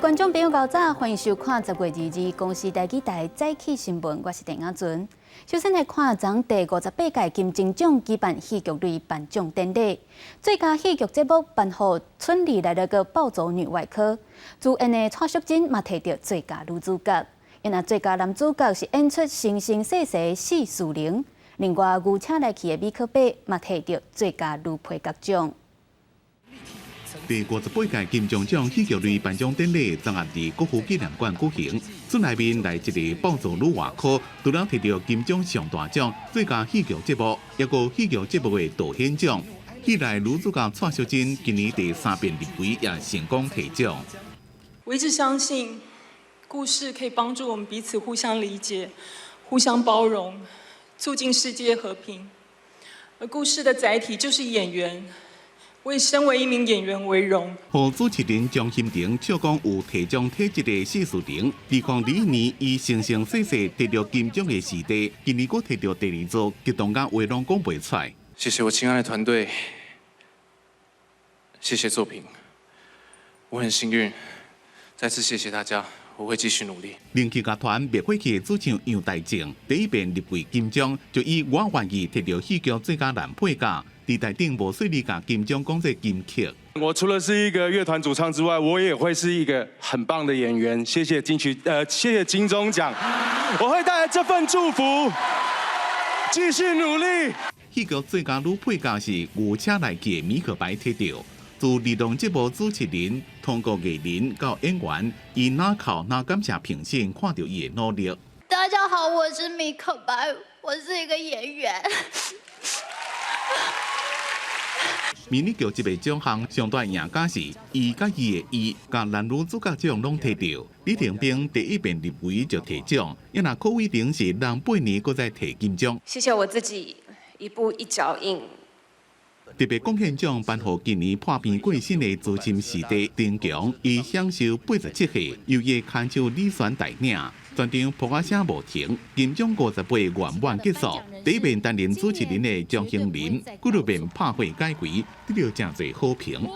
觀眾朋友，𠢕早，歡迎收看10月22日公視台語台早起新聞，我是鄭亞純。首先來看昨第58屆金鐘獎舉辦戲劇類頒獎典禮，最佳戲劇節目頒予春麗來了個暴走女外科，主演的蔡淑臻嘛提著最佳女主角，𪜶最佳男主角是演出生生世世四樹靈，另外牛車來去的米可白嘛提著最佳女配角獎。第58屆金鐘獎戲劇類頒獎典禮，昨暗佇國父紀念館舉行。村內面來一个暴走女外科，除了提著金鐘上大獎最佳戲劇節目，抑閣戲劇節目的導演獎。戲內女主角蔡淑臻今年第三遍入圍，也成功提獎。我一直相信，故事可以幫助我們彼此互相理解、互相包容，促進世界和平。而故事的載體就是演員。我以身為一名演員為榮。予主持人張欣婷笑講有提獎體質的謝淑玲，2021年以生生世世得著金獎的視帝，今年閣提著第二座，激動甲話攏講袂出來。謝謝我親愛的團隊，謝謝作品，我很幸運，再次謝謝大家，我會繼續努力。人氣樂團滅火器的主唱楊大正第一遍入圍金獎，就以我願意提著戲劇最佳男配角。佇台頂無細膩共金鐘講做金曲。我除了是一個樂團主唱之外，我也會是一個很棒的演員。謝謝金曲，謝謝金鐘獎，我會帶來這份祝福，繼續努力。戲劇最佳女配角是牛車來去的米可白提著。自兒童節目主持人通過藝人到演員，伊哪靠哪感謝評審看著伊的努力。大家好，我是米可白，我是一個演員。迷你劇這個獎項上大贏家是伊佮伊的伊，共男女主角獎攏提著。李廷斌第一遍入圍就提獎，抑若柯偉霆是人8年閣再提金獎。謝謝我自己一步一腳印。特別貢獻獎頒予今年破病過身的資深視帝丁強，伊享壽87歲，由伊牽手李璇帶領，全場噗仔聲無停。金鐘58圓滿結束，第一遍擔任主持人的張興林，幾落遍拍火解圍，得著誠濟好評。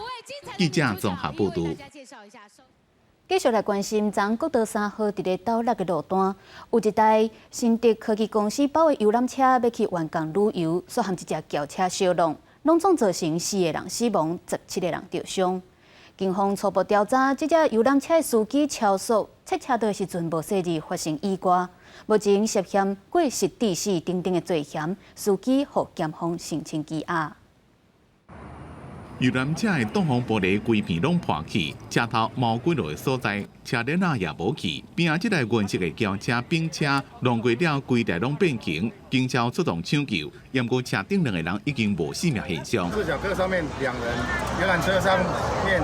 記者綜合報導。繼續來關心，昨國道3號佇咧斗六的路段，有一台新竹科技公司包的遊覽車欲去員工旅遊，煞和一隻轎車相挵，攏總造成四个人死亡，17個人著傷。警方初步調查，這隻遊覽車的司機超速，切車道的時陣無細膩發生意外，目前涉嫌過失致死等等的罪嫌，司機予檢方申請羈押。遊覽車的擋風玻璃規片攏破去，車頭毛幾落的所在，車輪仔也無去。邊仔這台銀色的轎車並車弄過了，規台攏變形，警消出動搶救，毋過車頂兩个人已經無生命現象。自小客上面兩人，遊覽車上面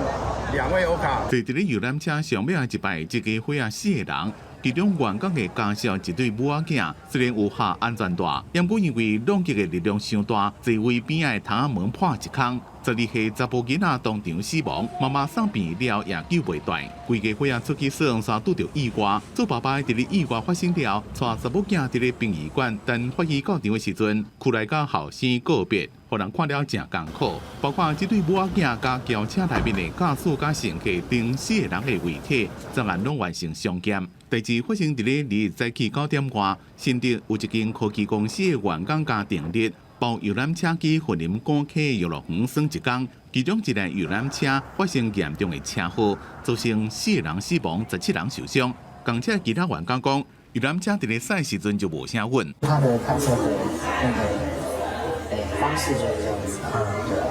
兩位歐卡。坐佇咧遊覽車上尾一排，這家伙仔四个人。其中員工的家屬一對母仔囝，雖然有繫安全帶，毋過因為撞擊的力量傷大，座位邊仔的窗仔門破一空，12歲查埔囡仔當場死亡，媽媽送病了也救袂斷。規家伙仔出去耍，煞拄著意外，做爸爸佇咧意外發生了，帶查某囝佇咧殯儀館等法醫到場的時陣，跍來佮後生告別，予人看了誠艱苦。包括這對母仔囝佮轎車內面的駕駛佮乘客等四个人的遺體，昨暗攏完成傷檢。代誌發生佇咧日早起9點外，新竹有一間科技公司的員工家庭日，包遊覽車去雲林古溪遊樂園耍一工，其中一台遊覽車發生嚴重的車禍，造成四个人死亡，17人受傷。共車其他員工講，遊覽車佇咧駛時陣就無啥穩。他的開車的那個方式就是這樣子，對啊，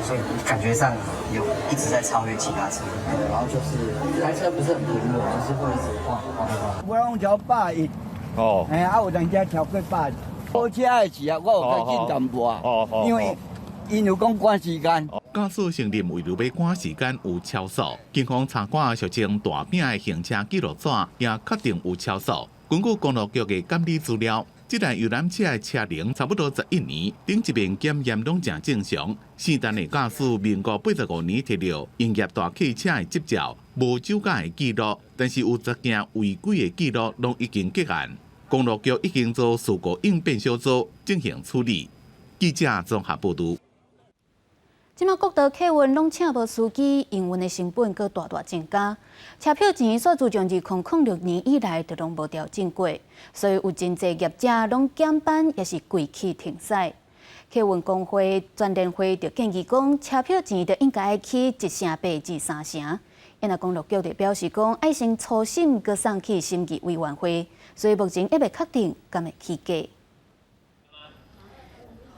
所以感覺上有一直在超越其他車，然後就是開車不是很平穩，就是會一直晃晃晃。我攏超110，哦，嘿，啊有當時超過100。無車的時候，我有較緊淡薄仔，因為𪜶有講趕時間。駕駛承認為著欲趕時間有超速，警方查看俗稱大餅的行車記錄紙，也確定有超速。根據公路局的監理資料，這台遊覽車的車齡差不多11年，頂一遍檢驗攏誠正常。姓陳的駕駛民國85年提著營業大客車的執照，無酒駕的記錄，但是有10件違規的記錄，攏已經結案。公路局已經做事故應變小組進行處理。記者綜合報導。這馬國道客運攏請無司機，營運的成本閣大大增加。車票錢煞自從2006年以來就攏無調整過，所以有真濟業者攏減班，抑是規氣停駛。客運工會全聯會就建議講，車票錢就應該起1成8至3成。因公路局就表示講，愛先初審，閣送去審議委員會，所以目前猶未確定敢會起價。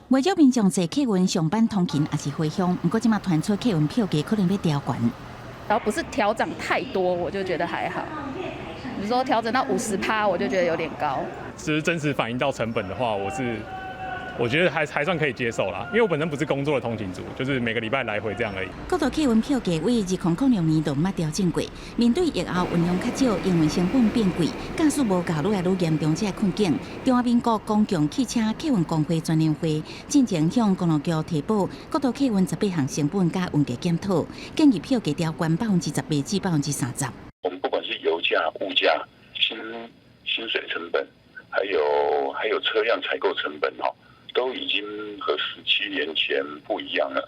袂少民眾坐客運上班通勤抑是回鄉，毋過這馬傳出客運票價可能欲調懸。然後不是調漲太多，我就覺得還好。比如說調整到50%，我就覺得有點高。其實真實反映到成本的話，我覺得還算可以接受啦，因為我本身不是工作的通勤族，就是每個禮拜來回這樣而已。國道客運票價為2006年就毋捌調整過，面對疫後運量較少，營運成本變貴，駕駛無夠愈來愈嚴重這个困境。中華民國公共汽車客運工會全聯會進前向公路局提報，國道客運18項成本佮運價檢討，建議票價調懸18%至30%。我們不管是油價、物價、薪水成本，還有車輛採購成本，哈。都已經和17年前不一樣了。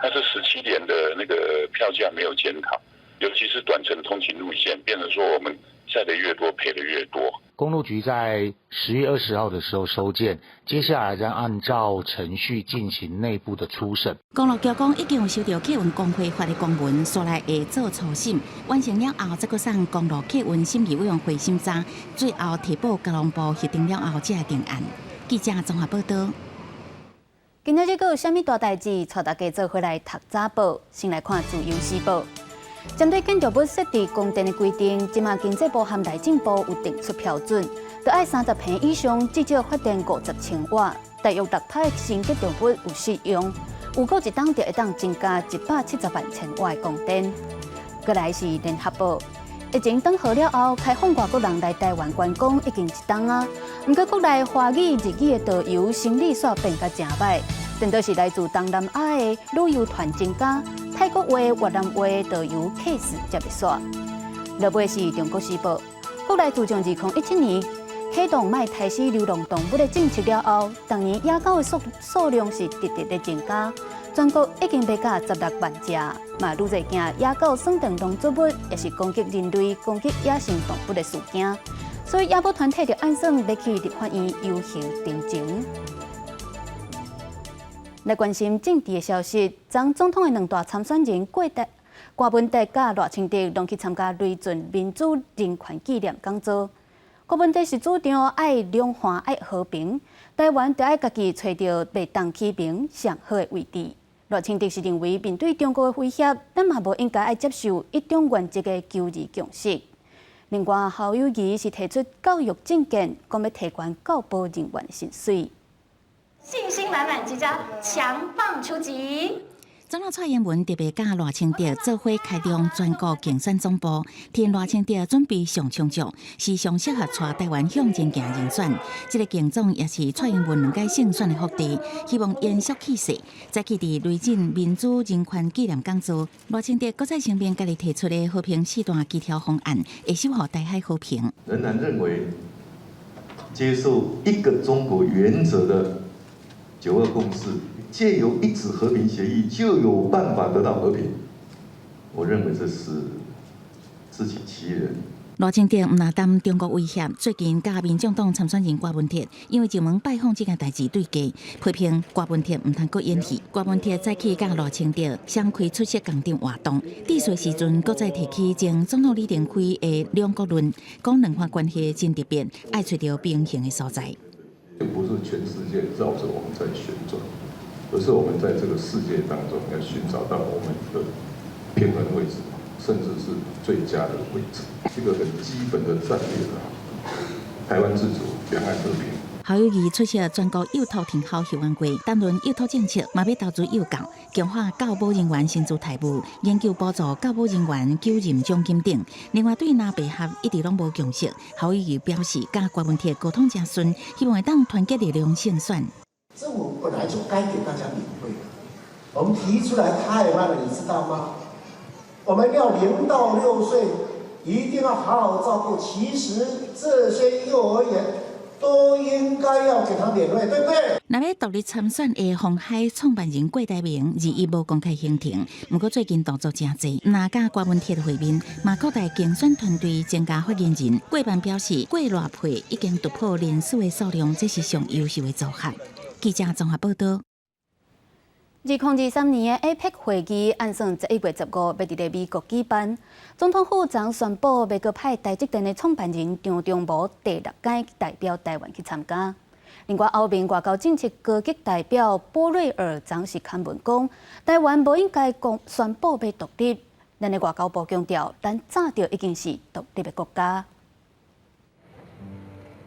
但是十七年的那個票價沒有檢討，尤其是短程通勤路線，變成說我們載的越多，賠的越多。公路局在10月20號的時候收件，接下來將按照程序進行內部的初審。公路局講已經有收到客運工會發的公文，紲來會做初審，完成了後，再閣送公路客運審議委員會審查，最後提報交通部核定了後才會定案。記者綜合報道。今仔日閣有啥物大代誌？帶大家做伙來讀早報。先來看《自由時報》。針對建築物設置供電的規定，這馬經濟部和內政部有定出標準，著愛30坪以上，至少發電50千瓦。大約6趴的新建築物有適用，有過一冬就會當增加170萬千瓦的供電。過來是聯合報，疫情轉好了後，開放外國人來台灣觀光已經一冬啊。毋過國內華語、日語的導遊生意煞變甲誠䆀，顛倒是來自東南亞的旅遊團增加，泰國話、越南話導遊客勢才袂煞。落尾是中國時報，國內自從2017年啟動莫刣死流浪動物的政策了後，逐年野狗的數量是直直咧增加，全國已經賣甲16萬隻，嘛愈濟驚野狗損斷農作物，抑是攻擊人類、攻擊野生動物的事件。所以野保團體就按算欲去立法院遊行陳情。來關心政治的消息，昨總統的兩大參選人郭文哲佮賴清德攏去參加雷震民主人權紀念講座。郭文哲是主張愛兩岸愛和平，台灣著愛家己揣著袂當起兵上好的位置。賴清德是認為面對中國的威脅，咱嘛無應該愛接受一中原則的九二共識。另外，侯友宜是提出教育政見，講欲提懸教保人員薪水。信心滿滿，即將強棒出擊。總統蔡英文特別佮賴清德做伙開動全國競選總部，替賴清德準備上充足，是上適合帶台灣向前行人選。這个競總也是蔡英文兩屆勝選的福地，希望延續氣勢。再去佇雷震民主人權紀念講座，賴清德閣再聲明家己提出的和平四段基調方案，會守護台海和平。仍然認為接受一個中國原則的九二共識。借由一紙和平協議就有辦法得到和平，我認為這是自欺欺人。賴清德毋若擔中國威脅，最近佮民眾黨參選人郭文鐵因為上門拜訪這件代誌對決，批評郭文鐵毋通閣演戲。郭文鐵早起佮賴清德相開出席仝陣活動，致辭時陣閣再提起前總統李登輝的兩國論，講兩岸關係真特別，愛揣著平衡的所在。不是全世界繞着我們在旋轉。而是我們在這個世界當中要尋找到我們的平衡位置，甚至是最佳的位置，這個很基本的戰略啊。台灣自主，兩岸和平。侯友宜出席全國幼托聽候後援會，談論幼托政策，嘛欲投資幼教，強化教保人員薪資待遇，研究補助教保人員久任獎金等。另外，對藍白合一直攏無共識，侯友宜表示，佮郭文鐵溝通誠順，希望會當團結力量勝選。政府本來就該給大家免費的，我們提出來太慢了，你知道嗎？我們要0到6歲一定要好好照顧。其實這些幼兒園都應該該要給他免費，對不對？若欲獨立參選的鴻海創辦人郭台銘，21無公開行程，毋過最近動作誠濟，若佮郭文鐵會面，嘛擴大競選團隊增加發言人。郭辦表示，郭賴配已經突破連署的數量，這是上優秀的組合。記者綜合報道。2023年的 APEC 會議按算11月15欲佇咧美國舉辦，總統府昨宣布欲閣派台積電的創辦人張忠謀第六屆代表台灣去參加。另外，歐盟外交政策高級代表波瑞爾昨是刊文講，台灣無應該講宣布欲獨立，咱的外交部強調，咱早就已經是獨立的國家。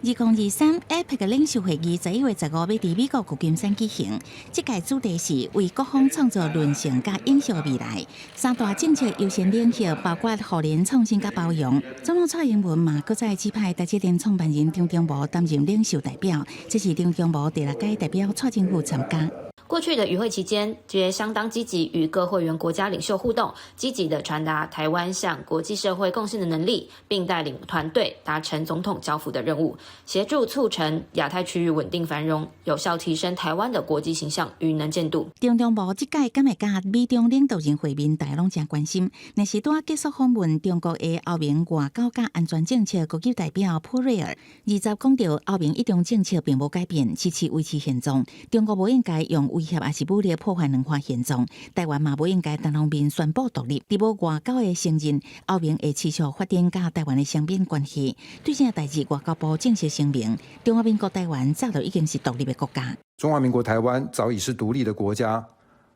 2023 APEC 的領袖會議11月15欲佇美國舊金山舉行。這屆主題是為各方創造韌性佮永續的未來。三大政策優先領域包括互聯創新佮包容。總統蔡英文嘛，閣再指派台積電創辦人張忠謀擔任領袖代表。這是張忠謀第六屆代表蔡政府參加。過去的與會期間，皆相當積極與各會員國家領袖互動，積極地傳達台灣向國際社會貢獻的能力，並帶領團隊達成總統交付的任務，協助促成亞太區域穩定繁榮，有效提升台灣的國際形象與能見度。張忠謀這屆敢會佮美中領導人會面，大家攏誠關心。若是拄仔結束訪問中國的歐盟外交佮安全政策高級代表普瑞爾，二十講著歐盟一中政策並無改變，支持維持現狀。中國無應該用威脅抑是武力破壞兩岸現狀，台灣嘛無應該單方面宣布獨立。佇無外交的承認，歐盟會持續發展佮台灣的雙邊關係。對這代誌，外交部正式聲明：中華民國台灣早就已經是獨立的國家。中華民國台灣早已是獨立的國家，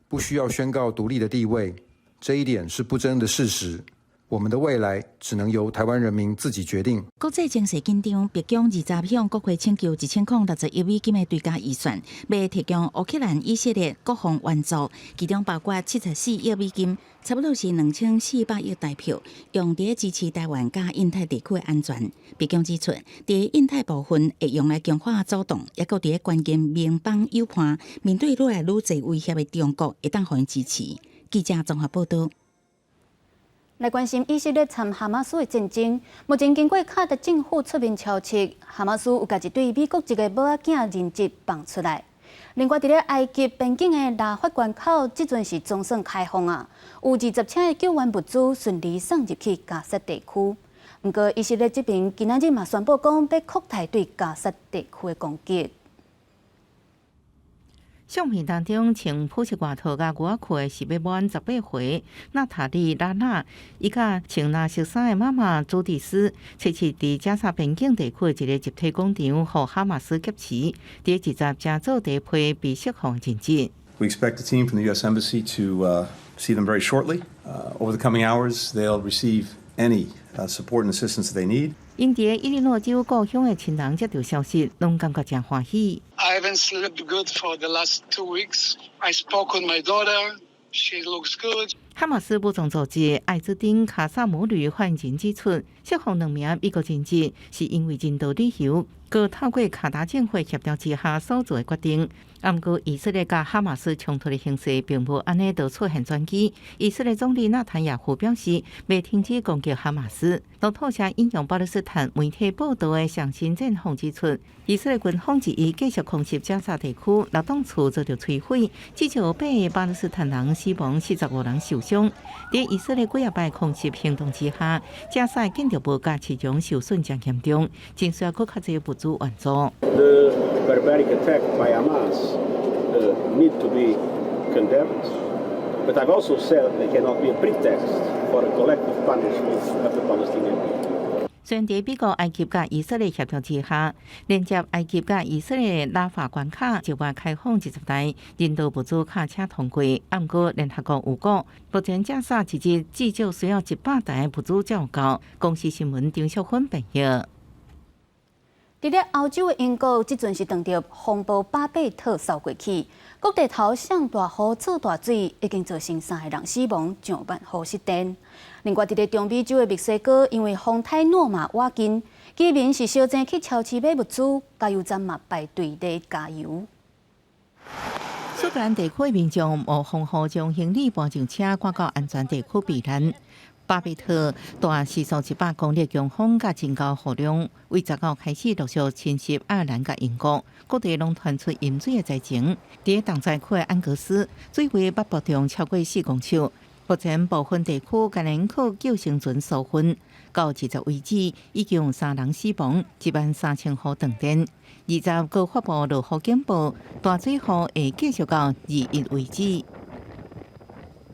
不需要宣告獨立的地位，這一點是不爭的事實。我們的未來只能由台灣人民自己決定。國際情勢緊張，白宮二十向國會請求1060億美金的追加預算，欲提供烏克蘭、以色列國防援助，其中包括74億美金，差不多是2400億台票，用佇支持台灣佮印太地區的安全。白宮指出，佇印太部分會用來強化主動，抑閣佇關鍵盟邦友伴面對愈來愈濟威脅的中國，會當予𪜶支持。記者綜合報道。來關心以色列參哈馬斯的戰爭，目前經過卡達政府出面敲促，哈馬斯有共一對美國籍的某仔囝人質放出來。另外，佇咧埃及邊境的拉法關口，這陣是總算開放啊，有20車的救援物資順利送入去加薩地區。毋過，以色列這邊今仔日嘛宣布講，欲擴大對加薩地區的攻擊。相片當中穿膚色外套佮牛仔褲的是欲滿18歲娜塔莉拉娜，伊佮穿藍色衫的媽媽朱蒂斯，初七佇加薩邊境地區的一個集體廣場，予哈馬斯劫持，佇20成做第一批被釋放人質。 We expect the team from the U.S. Embassy to see them very shortly. Over the coming hours, they'll receive any support and assistance they need. 𪜶佇伊利諾州故鄉的親人接著消息，攏感覺誠歡喜。 I haven't slept good for the last 2 weeks. I spoke with my daughter. She looks good. 哈馬斯武裝組織艾茲丁卡薩姆旅發言人指出，釋放兩名美國人質是因為人道理由，閣透過卡達政府協調之下所做的決定。毋過，以色列佮哈馬斯衝突的形勢並無按呢就出現轉機。以色列總理納坦雅胡表示，欲停止攻擊哈馬斯。路透社引用巴勒斯坦媒體報道的上新戰況指出，以色列軍方21繼續空襲加沙地區，六棟厝遭著摧毀，至少八个巴勒斯坦人死亡，45人受傷。佇以色列幾仔擺空襲行動之下，加沙建築物佮市場受損誠嚴重，真需要閣較濟物資援助。 The barbaric attack by Hamas need to be condemned, but I've also said they cannot be a pretext for a collective punishment of the Palestinian people. 雖然佇美國、埃及佮以色列協調之下，連接埃及佮以色列拉法關卡就會開放20台人道物資卡車通過。毋過聯合國有講，目前加沙一日至少需要100台物資才有夠。公視新聞張淑芬編譯。佇咧歐洲的英國，這陣是當著風暴巴貝特掃過去，各地頭上大雨、做大水，已經造成三個人死亡，上萬戶失電。另外，佇咧中美洲的墨西哥，因為風颱諾瑪倚近，居民是相爭去超市買物資，加油站嘛排隊咧加油。蘇格蘭地區民眾冒風雨將行李搬上車，趕到安全地區避難。巴貝特大時速100公里強風佮真高雨量，為19開始陸續侵襲愛爾蘭佮英國，各地攏傳出淹水的災情。佇重災區的安格斯，水位北部中超過4公尺。目前部分地區干焦靠救生船疏運，到20為止已經有三人死亡，1萬3千戶斷電。20閣發布落雨警報，大水雨會繼續到21為止。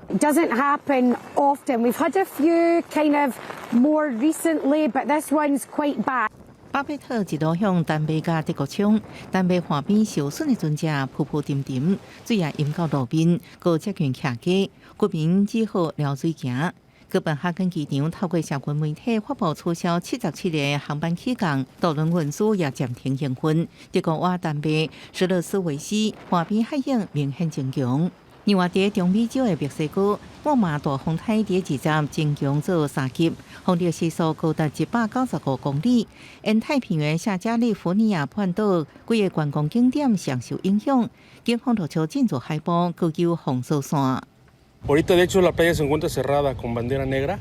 It doesn't happen often. We've had a few kind of more recently, but this one's quite bad. 巴貝特一路向丹麥佮德國衝，丹麥岸邊受損的船隻浮浮沉沉，水也淹到路面，閣接近徛家，居民只好撩水行。哥本哈根機場透過社群媒體發布取消77個航班起降，渡輪運輸也暫停營運。德國倚丹麥施勒斯維希岸邊海湧明顯增強。另外，佇中美洲的墨西哥，莫馬大風颱佇20增強做3級，風力時速高達195公里。沿太平洋下加利福尼亞半島幾个觀光景點上受影響，警方露出進入海埔，高救封鎖線。 Ahorita, de hecho, la playa se encuentra cerrada con bandera negra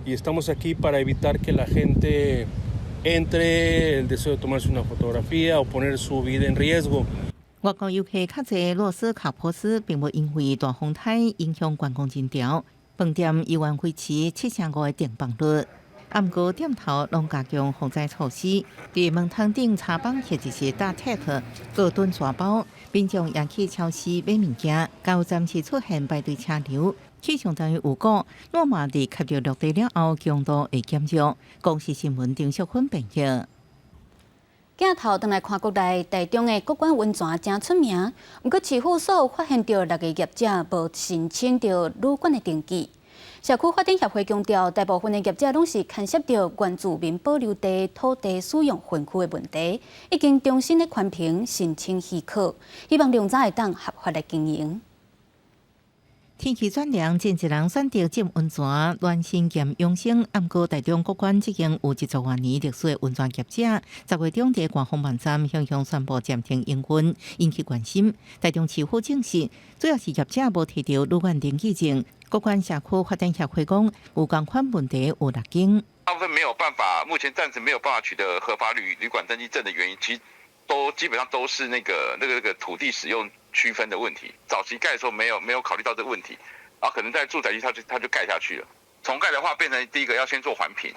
y estamos aquí para evitar que la gente entre el deseo de tomarse una fotografía o poner su vida en riesgo. 外國遊客較濟，洛斯卡波斯並無因為大風颱影響觀光人潮，飯店依然維持75%的訂房率。啊，毋過店頭攏加強防災措施，佇門窗頂插綁或者是搭 tape，閣囤沙包，民眾也去超市買物件，加油站是出現排隊車流。氣象單位預估，諾瑪佇吸入陸地了後，強度會減弱。公視新聞丁淑芬編譯。鏡頭轉來看國內，台中的谷關溫泉誠出名，毋過市府所發現著六个業者無申請著旅館的登記。社區發展協會強調，大部分的業者攏是牽涉著原住民保留地土地使用分區的問題，已經重新咧環評申請許可，希望量早會當合法來經營。天氣轉涼，真濟人選擇浸溫泉、暖身兼養生。毋過台中谷關這間有1十外年歷史的溫泉業者，10月中佇官方網站向向宣布暫停營運，引起關心。台中市府證實，主要是業者無提著旅館登記證。谷關社區發展協會講，有仝款問題有六間。大部分沒有辦法，目前暫時沒有辦法取得合法旅館登記證的原因，其實都基本上都是那個土地使用區分的問題。早期蓋的時候沒有考慮到這個問題，然後可能在住宅區它就蓋下去了。重蓋的話，變成第一個要先做環評，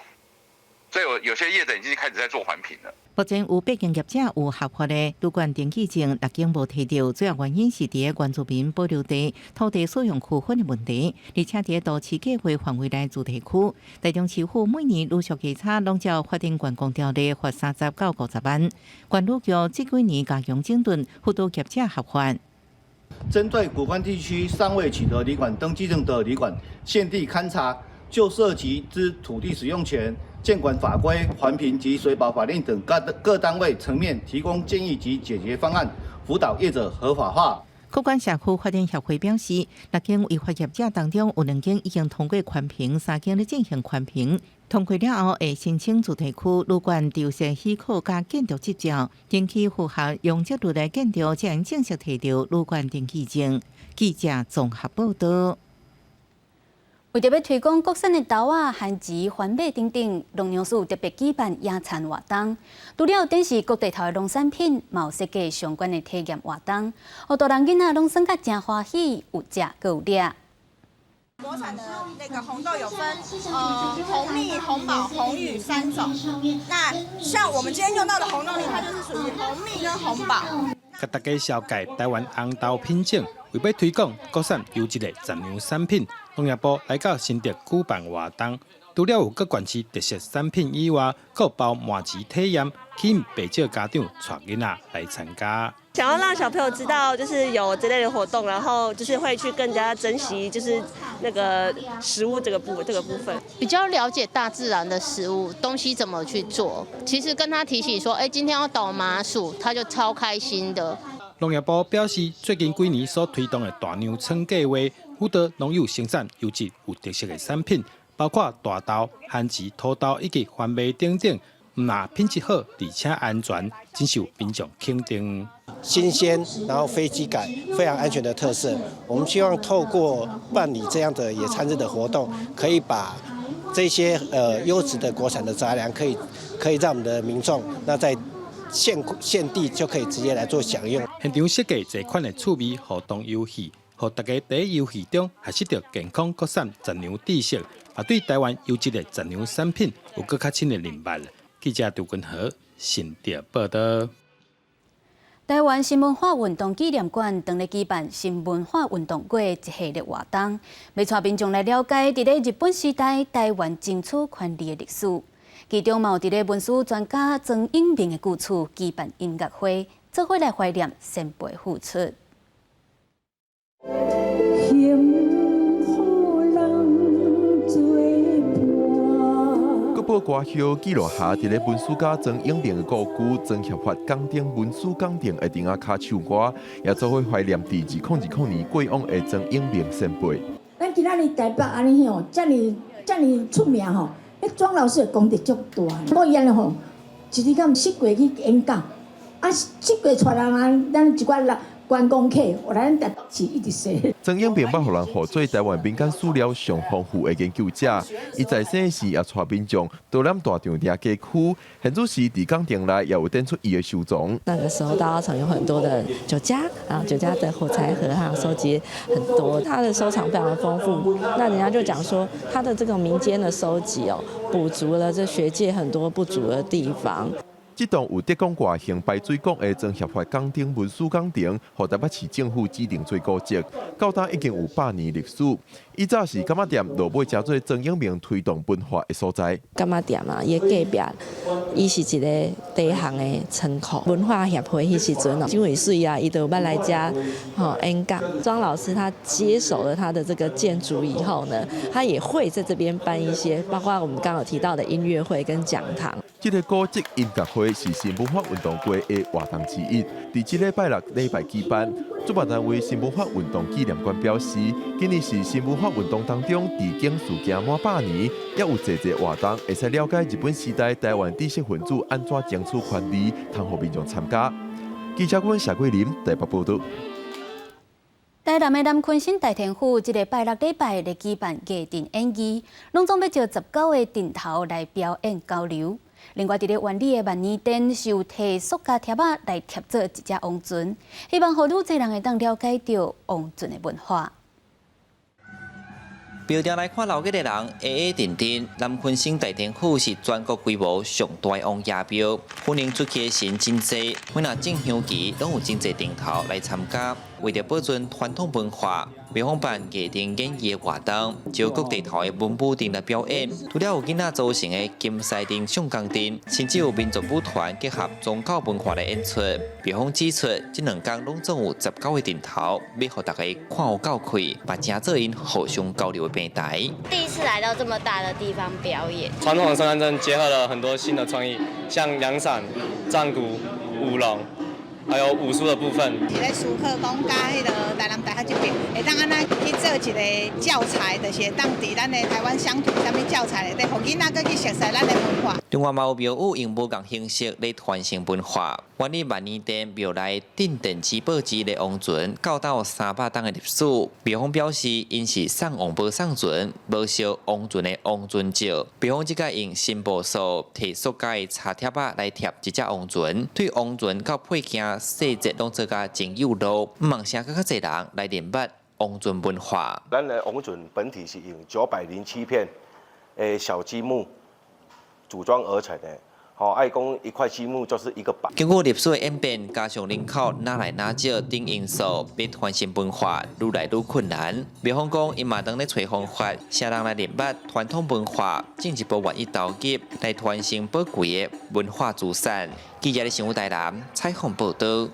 所以有些業者已經開始在做環評了。目前有八間業者有合法的旅館登記證，六間無提著，主要原因是佇原住民保留地土地使用區分的問題，而且佇都市計劃範圍內住宅區，台中市府每年陸續稽查，攏照法定觀光條例罰30到50萬。觀旅局這幾年加強整頓，輔導業者合法。針對谷關地區尚未取得旅館登記證的旅館，現地勘查就涉及之土地使用權、建管法規、環評及水保法令等各各單位層面提供建議及解決方案，輔導業者合法化。谷關社區發展協會表示，六間違法業者當中有兩間已經通過環評，三間咧進行環評。通過了後，會申請住宅區旅館籌設許可佮建築執照，登記符合容積率的建築，才能正式提著旅館登記證。記者綜合報道。為著欲推廣國產的豆仔、番薯、番麥等等，農糧署特別舉辦野餐活動。除了展示各地頭的農產品，嘛有設計相關的體驗活動，予大人囡仔攏耍甲誠歡喜，有食閣有掠。國產的那個紅豆有分，紅蜜、紅寶、紅玉三種。那像我們今天用到的紅豆泥，它就是屬於紅蜜跟紅寶。共大家紹介台灣紅豆品種，為欲推廣國產優質的雜糧產品，農業部來到新竹舉辦活動，除了有各縣市特色產品以外，閣包麻糍體驗，吸引袂少家長帶囡仔來參加。想要讓小朋友知道，就是有這類的活動，然後就是會去更加珍惜，就是那個食物這個部分。比較了解大自然的食物東西怎麼去做。其實跟他提起說，哎，今天要搗麻薯，他就超開心的。農業部表示，最近幾年所推動的大糧倉計劃，輔導農友生產優質有特色的產品，包括大豆、番薯、土豆以及番麥等等。毋但品質好，而且安全，真受民眾肯定。新鮮，然後非基改，非常安全的特色。我們希望透過辦理這樣的野餐日的活動，可以把這些優質的國產的雜糧，可以讓我們的民眾那在現地就可以直接來做享用。現場設計這款的趣味互動遊戲，予大家佇遊戲中學習著健康國產雜糧知識，也對台灣優質的雜糧產品有閣較深的認識。記者杜君和新竹報道。台灣新文化運動紀念館當咧舉辦新文化運動月一系列活動，欲帶民眾來了解佇咧日本時代台灣爭取權利的歷史。其中嘛有佇咧文史專家莊永明的故厝舉辦音樂會，做伙來懷念先輩付出。幸福人做伴。國寶歌曲記錄下，佇咧文史家莊永明的故居，莊協發江頂文史講亭的燈仔跤唱歌，也做伙懷念佇2020年過往的莊永明先輩。咱今仔日台北按呢吼，遮爾遮爾出名吼，彼莊老師的功德足大。我伊按呢吼，一日敢四過去演講，啊，四過帶人啊，咱一寡人觀光客，予來咱台北市一直說。莊永明捌予人號做台灣民間史料上豐富的研究者，伊在生時也帶民眾導覽大長町街區，現主時佇講亭內也有展出伊的收藏。那個時候，大稻埕有很多的酒家啊，酒家的火柴盒哈，收集很多，他的收藏非常的豐富。那人家就講說，他的這個民間的收集哦，補足了這學界很多不足的地方。這棟有德廣外形排水管的莊協發江頂文史講亭，予台北市政府指定做古蹟，到今已經有100年歷史。以早是柑仔店，落尾成做莊永明推動文化的所在。柑仔店啊，伊的隔壁，伊是一個地巷的倉庫。文化協會彼時陣哦，真為水啊，伊就捌來遮吼演講。莊老師他接手了他的這個建築以後呢，他也會在這邊辦一些，包括我們剛剛有提到的音樂會跟講堂。這個古蹟音樂會是新文化運動月的活動之一，佇這禮拜六禮拜舉辦。主辦單位新文化運動紀念館表示，今年是新文化運動當中佇警事件滿100年，也有濟濟活動會使了解日本時代台灣知識分子按怎爭取權利，通予民眾參加。記者阮謝桂林台北報導。台南的南鯤鯓大天府，這个拜六禮拜咧舉辦藝陣演藝，攏總欲招19個陣頭來表演交流。另外，佇咧苑裡的萬年殿是有提塑膠貼仔來貼做一隻王船，希望予愈濟人會當了解著王船的文化。廟埕來看鬧熱的人，矮矮陣陣。南鯤鯓大天府是全國規模上大的王爺廟，歡迎出去的神真濟，每若進香期，攏有真濟陣頭來參加。為著保存傳統文化，廟方辦藝陣演藝的活動，招各地頭的文武陣來表演。除了有囡仔組成的金獅陣、上江陣，甚至有民族舞團結合宗教文化來演出。廟方指出，這兩工攏總有19個陣頭，欲予大家看有夠開，嘛成做𪜶互相交流的平台。第一次來到這麼大的地方表演，傳統的聖誕陣結合了很多新的創意，像陽傘、戰鼓、舞龍。還有武術的部分。是咧思考講，佮彼个台南大學這邊，會當按怎去做一个教材，就是會當佇咱的台灣鄉土啥物教材內底，予囡仔閣去熟悉咱的文化。另外嘛有廟宇用無仝形式來傳承文化。苑裡萬年殿廟內鎮店之寶之一的王船，到今有300冬的歷史。廟方表示，𪜶是送王無送船，無燒王船的王船石。廟方這擺用新布素提塑膠的插貼仔來貼一隻王船，對王船佮配件細節攏做甲真幼路，毋望閣較濟人來認捌王船文化。咱的王船本體是用907片的小積木組裝而成的。吼，愛講一塊積木就是一個板。經過歷史的演變，加上人口愈來愈少等因素，欲傳承文化愈來愈困難。廟方講，𪜶嘛當咧揣方法，啥人來認捌傳統文化，進一步願意投入來傳承寶貴的文化資產。記者咧新聞台南採訪報導。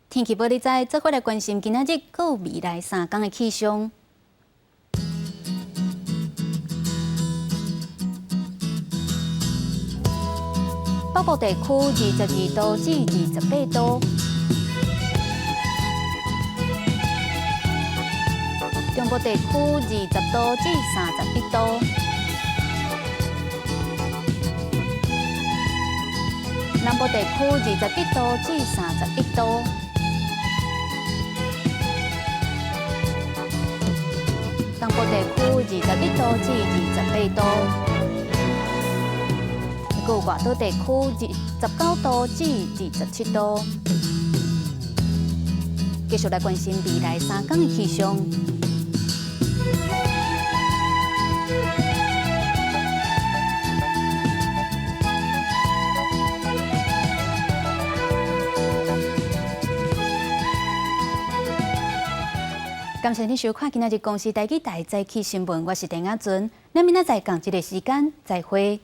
天氣報你知，做伙來關心今仔日閣未來3工的氣象。北部地區22度至28度，中部地區20度至31度，南部地區21度至31度，東部部地區21度至28度，閣有外島地區19度至27度。繼續來關心未來3天的氣象。感謝你收看今仔日公視台語台早起新聞，我是鄭雅純，咱明仔載仝這个時間再會。